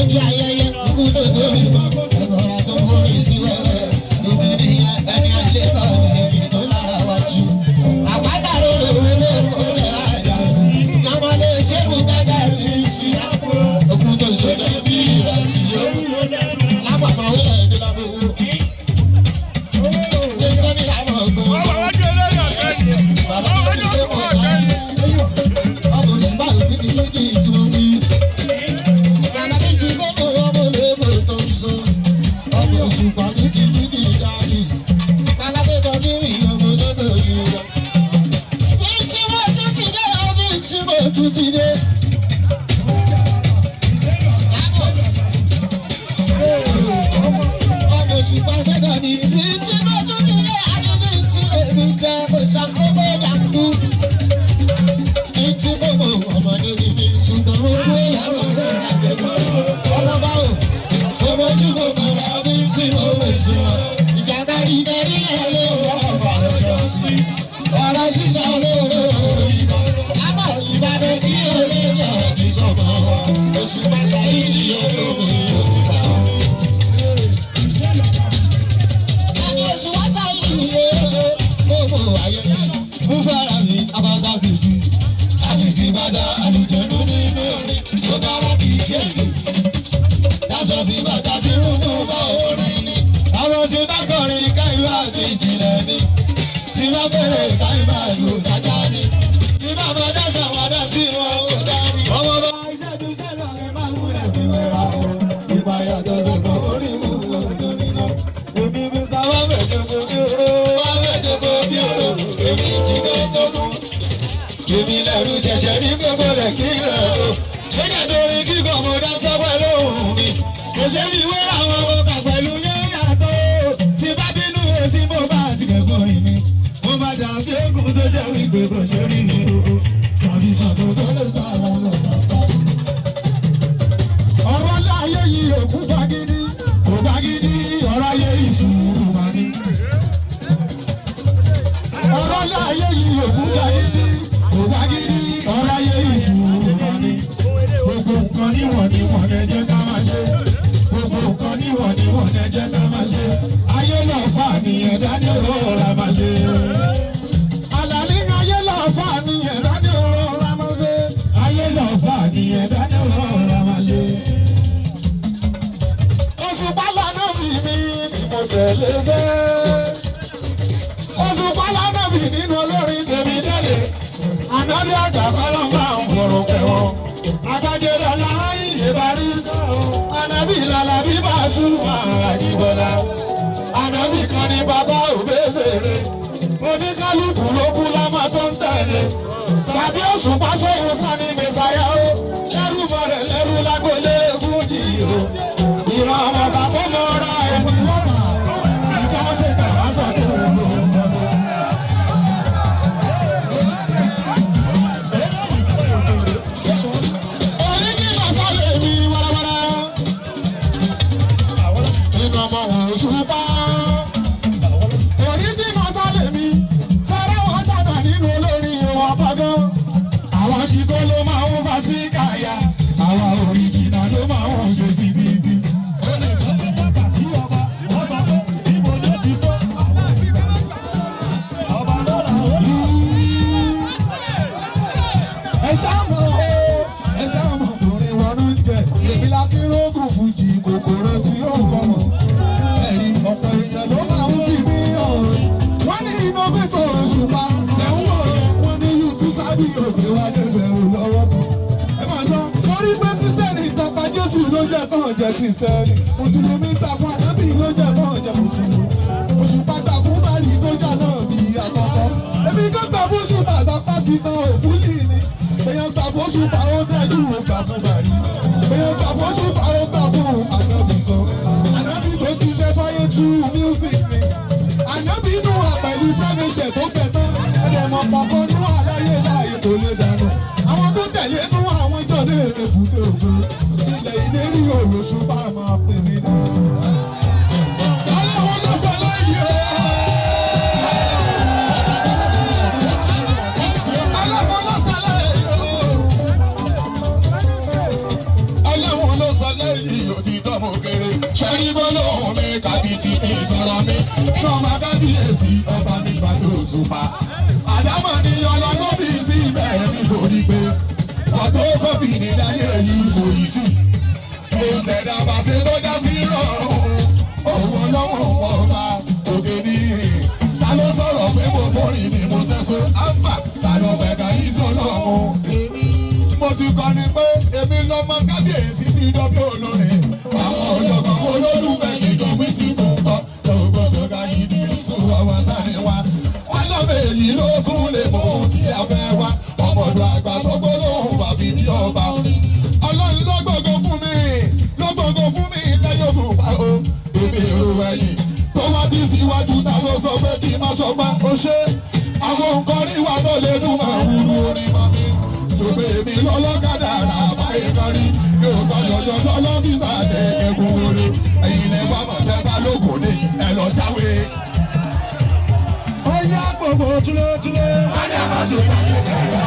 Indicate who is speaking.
Speaker 1: Lójú ayẹyẹ ikú tó torí ẹ̀bọ̀ra tó forí sí wẹ́wẹ́. Èmi nìyẹn ẹni àlẹ́ kọ́ ẹni tó lára wájú. Àpáta rorò ló kó lè rájà sí. Lọ́mọdé ṣẹ́gun gẹ́gẹ́ bí sí. Òkú tó ṣojú bí ìrẹsì yó. Lápapọ̀ ó lẹ̀ ní lọ́dún owó. Ṣé sẹ́mi làwọn ọ̀gbọ́n?
Speaker 2: Wọ́n wà wájú olórí ọ̀fẹ́ ni.
Speaker 1: Bàbá
Speaker 2: Wọ́n
Speaker 1: mi
Speaker 2: wájú
Speaker 1: ti dé
Speaker 2: òṣùpá
Speaker 1: mọ̀
Speaker 2: ọ̀fẹ́ ni.
Speaker 1: Ọmọ òṣùpá òbí mi méjì tí mo wí. Bàbá mi ti dé mọ̀ ọmọ ológo tó ń sọ. Ọmọ òṣùpá méjì méjì dání. Alábẹ́kọ̀ ní ìrìn ọmọ ológo yìí lọ. Bí tí mo tún ti dé, bí tí mo tún ti dé. Ọmọ òṣùpá fẹ́gàn ni bí tí mo tún ti dé, àní bí tí èmi jẹ́ kò ṣàkóso dàkú. Ìtú gbogbo ọmọdé ni mi ṣùgbọ́n mo kú ìyàwó rẹ̀ àgbẹ̀kọ́. Ọmọ báwo, owó tí mo mọ̀ ra bí tí mo lè sùn. Ìjàmbá ìdarí ẹ̀ ló wà fà lọ́jọ́ sí. Ọ̀rọ̀ sísọ lóró ìbọn. Lábọ̀ Ìbàdàn tí ó lè jẹ́ kí sọ̀mọ́. Oṣù Pàṣẹ ìdí olómi Yorùbá. Ẹni oṣù wá sáyé ìwé gbogbo ayé. Mú fara mi, abáta fìdí. Àfìdí bàtà àlùjẹ̀nu nínú orin tó dára kì í ṣèlú. Dáṣọ sí bàtà sí rúmú bá orin ni. Àwọn tí bá kọrin káyọ̀ àti ìjìnlẹ̀ ni. Tí bá bẹ̀rẹ̀ káyọ̀ àlù dájá ni. Tí bá bá dáṣà wàdà sí wọn ò dání. Ọmọ bá iṣẹ́ ju iṣẹ́ lọ ẹ máa wúlẹ̀ fi wẹ́ra o. Ìpayà tó ṣe kàn orí mú ọjọ́ nínú. Èmi bí sáwá mẹ́jọ̀gbọ́ bí oró, wá mẹ́jọ̀gbọ́ bí oró. Èmi jìnnà tó mú. Èmi lẹ́rú ṣẹ̀ṣẹ̀ ní gbogbo rẹ̀ kí rẹ̀ o. Ṣéjà torí kíkọ́ mo dá sọ́pẹ́ lóhùn mi. Kò ṣe fi wé àwọn ọmọ kà pẹ̀lú yẹ́yà tó. Tí bá bínú etí mo bá ti kẹ́kọ̀ọ́ ìní. Mo bá dàbí eégún tó jẹ́ wípé kò ṣe rí mi o. Tàbí ṣàtúntò lè sọ̀rọ̀ lọ́tọ̀ọ̀tọ̀. Ọ̀rọ̀ láyé yìí òkú gbagidi, kò gbagidi, ọ̀rọ̀ ayé ìṣòro wà ní. Ọ̀rọ̀ láyé yìí òkú gbagidi, kò gbagidi, ọ̀rọ̀ ayé ìṣòro wà ní. Gbogbo nǹkan níwọ̀n níwọ̀n ẹ jẹ́ ká máa ṣe. Gbogbo nǹkan níwọ̀n níwọ̀n ẹ jẹ́ ká máa ṣe. Ayé lọ fà ní ẹ̀dá ní òróró máa ṣe. Àlàní ayé lọ fà ní ẹ̀dá ní òróró máa ṣe. Ayé lọ fà ní ẹ̀dá ní òróró máa ṣe. Òṣùpá lànà bí mi tí mo tẹ̀lé sẹ́. Òṣùpá lànà bí nínú olórin tèmi tẹ̀lé. Ànábì àgbà kọ́lọ́ máa ń fọ̀rọ̀ kẹwọ́n. Àgbàjẹ́ lọ́la ìyè bá rí. Ànábì lọ́la bí bá sùn àjíbọ̀lá. Ànábì kan ní bàbá òbésèré. Oníkálukú ló kú lámà tó ń tẹ̀lé. Sàbí Òṣùpá sóhun sani Mẹ̀sáyà ó. Lẹ́rú mọ̀rẹ̀ lẹ́rú lágbólé fújì o. Ìran ọmọ bàbá mọ ra ẹni wọ́n mà. Ìjọ ṣe kàwá sọ̀tún òun. Oríjìnà sálẹ̀ mi wàràwàrà. Nínú ọmọ Òṣùpá. Oríjìnà sálẹ̀ mi. Sára wọn jàdà nínú olórin wọn pàgán. Àwọn ṣìkó ló máa ń fa spíkà ya. Àwa oríjìnà ló máa ń ṣe bíbíbí. Ẹ ṣáàmù o, ẹ ṣáàmù ọkùnrin wọn ló ń jẹ. Èmi la kí rógùn fújì kòkòrò tí ó kọmọ. Ẹ̀rí ọ̀pọ̀ èèyàn ló máa ń fi mí hàn. Wọ́n ní innovator Òṣùpá lẹ́hún ọ̀rọ̀ wọn ní yùtú sábì òkè wá débẹ̀ ò lọ́wọ́ kan. Ẹ máa gbọ́, torí pé Kristẹni tọpa Jésù ló jẹ́ fọ́n jẹ́ Kristẹni. Mùsùlùmí ta fún Ànábì ló jẹ́ fọ́n jẹ́ Mùsùlùmí. Òṣùpá gbà fún Bàrí tó jà náà bí àkọ́kọ́. Èmi kò gbà fún Ṣùpá àtàpá ti tan òfúlì ni. Èèyàn gbà fún Ṣùpá ó dájú ó gbà fún Bàrí. Èèyàn gbà fún Ṣùpá ó gbà fún Ànábì kan. Ànábì tó ti ṣe fáyé true music ni. Ànábì inú wa pẹ̀lú pẹ́ẹ́nìjẹ̀ tó fẹ̀ tán. Ẹ̀dẹ̀ mọ̀ pọ̀pọ̀ nú àláyé láàyè kò lè dànù. Àwọn tó tẹ̀lé nú àwọn jọ̀dé èbúté ògo. Ilẹ̀ ìlérí òlòṣùpá máa pè mí nù. Ọlọ́run ló sọ lóyè o. Ọlọ́run ló sọ lóyè o. Ọlọ́run ló sọ lóyè Lótìtọ́ mo kéré. Ṣẹ́rí gbólóhùn mi kàbìtì ní ìsọ̀rọ̀ mi. Nọ́ọ̀mà kábíyèsí ọba mi fàtó òṣùpá. Àdámọ̀ ni ọlọ́gbọ́n bí sí ibẹ̀ nítorí pé fọ́tókọ́pì ní láyé yìí kò yí sí. Ìtẹ̀dá bá ṣe tó já sí rọrùn. Òun ọlọ́run ọba òkè ní. Ta ló sọ̀rọ̀ pé mo borí ni mo sẹ́sọ? Ámbà ta ló fẹ́ ká yí sọ́lọ́run? Mo ti kọrin pé èmi lọ́mọ kábíyèsí sí dọ́bí olórin. Àwọn ọ̀jọ̀gbọ́n olólùfẹ́ kìjọ wí sí tún gbọ́. Lọ́gbọ́n tó ga yìí ní sùn ọmọ sáré wa. Wọ́n lọ́mọ èyí ló tún lè mú ohun tí a fẹ́ wá. Ọmọdé àgbà tó gbólóhùn wà bí bí ọba. Ọlọ́run ló gbogbo fún mi, ló gbogbo fún mi lẹ́yìn oṣù pa o. Èmi èrò ẹ̀yìn tó wá ti síwájú ta ló sọ pé kí n má ṣọgbà ó ṣe. Àwọn nǹkan rí wa tó lè dùn máa wúru orin mọ́ mi. Sọ̀bẹ̀ èmi lọ́lọ́kadà rà fáyé kan rí. Yóò tọ́ yọjọ́ lọ́lọ́fíìsà tẹ ẹkún oore. Ẹ̀yin lẹ wá mọ̀ tẹ́ bá lókun ní ẹ lọ jáwé.
Speaker 3: Ó yá gbogbo túlé túlé. Wọ́n ní àbájọ ìpàdé kẹrẹ.